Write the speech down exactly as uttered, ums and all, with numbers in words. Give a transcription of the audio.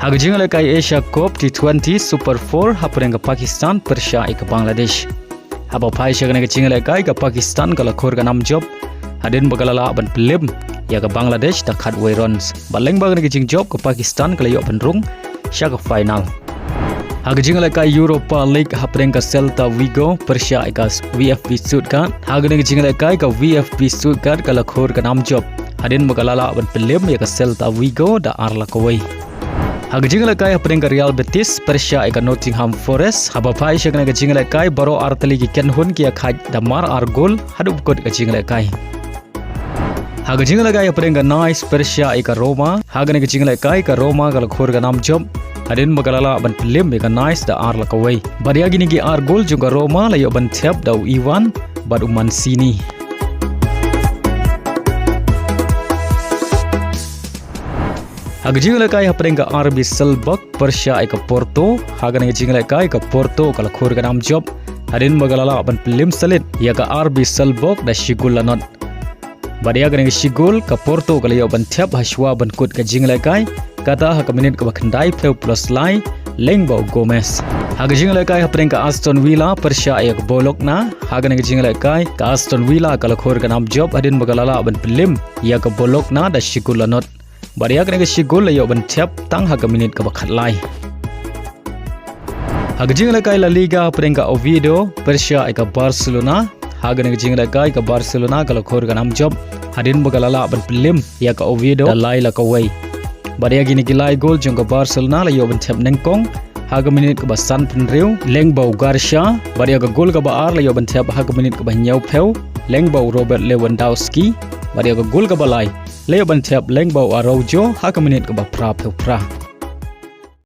Ha ka jingïalehkai Asia Cup T twenty Super four hapdeng ka Pakistan pyrshah ïa ka Bangladesh. Haba phai sha kane ka jingïalehkai ka Pakistan ka la khur ka nam jop hadien ba ka la lah ban pynlip ïa ka Bangladesh da khatwei runs. Bad lyngba kane ka jingjop ka Pakistan ka la ïoh ban rung sha ka final. Ha ka jingïalehkai Europa League hapdeng ka Celta Vigo pyrshah ïa ka VfB Stuttgart. Ha kane ka jingïalehkai ka VfB Stuttgart ka la khur ka nam jop hadien ba ka la lah ban pynlip ïa ka Celta Vigo da ar la kawei. Ha ka jingïalehkai hapdeng ka Real Betis pyrshah ïa ka Nottingham Forest. Haba phai sha kane ka jingïalehkai baroh artylli ki kynhun ki ïakhaid da mar ar gol haduh ba kut ka jingïalehkai. Ha ka jingïalehkai hapdeng ka Nice pyrshah ïa ka Roma. Ha kane ka jingïalehkai ka Roma ka la khur ka nam jop hadien ba ka la lah ban pynlip ïa ka Nice da ar la kawei. Bad ïa kine ki ar gol jong ka Roma la ïoh ban thep da u Ivan bad u Mancini. Ha ka jingïalehkai hapdeng ka RB Salzburg pyrshah ïa ka Porto. Ha kane ka jingïalehkai ka Porto ka la khur ka nam jop hadien ba ka la lah ban pynlip salit ïa ka RB Salzburg da shi gol la not. Bad ïa kane ka shi gol ka Porto ka la ïoh ban thep ha shuwa ban kut ka jingïalehkai, kata ha ka minit kaba khyndai phew plus lai lyngba u Gomez. Ha ka jingïalehkai hapdeng ka Aston Villa pyrshah ïa ka Bologna. Ha kane ka jingïalehkai ka Aston Villa ka la khur ka nam jop hadien ba ka la lah ban pynlip ïa ka Bologna da shi gol la not. Bad ïa kane ka shi gol la ïoh ban thep tang ha ka minit kaba khatlai. Ha ka jingïalehkai La Liga hapdeng ka Oviedo pyrshah ïa ka Barcelona. Ha kane ka jingïalehkai ka Barcelona ka la khur ka nam jop hadien ba ka la lah ban pynlip ïa ka Oviedo da lai la kawei. Bad ïa kine ki lai gol jong ka Barcelona la ïoh ban thep nyngkong ha ka minit kaba sanphew hynriew lyngba u Garcia. Bad ïa ka gol kaba ar la ïoh ban thep ha ka minit kaba hynñiewphew lyngba u Robert Lewandowski. Bad ïa ka gol kaba lai la ïoh ban thep lyngba u Araujo ha ka minit kaba phraphew phra.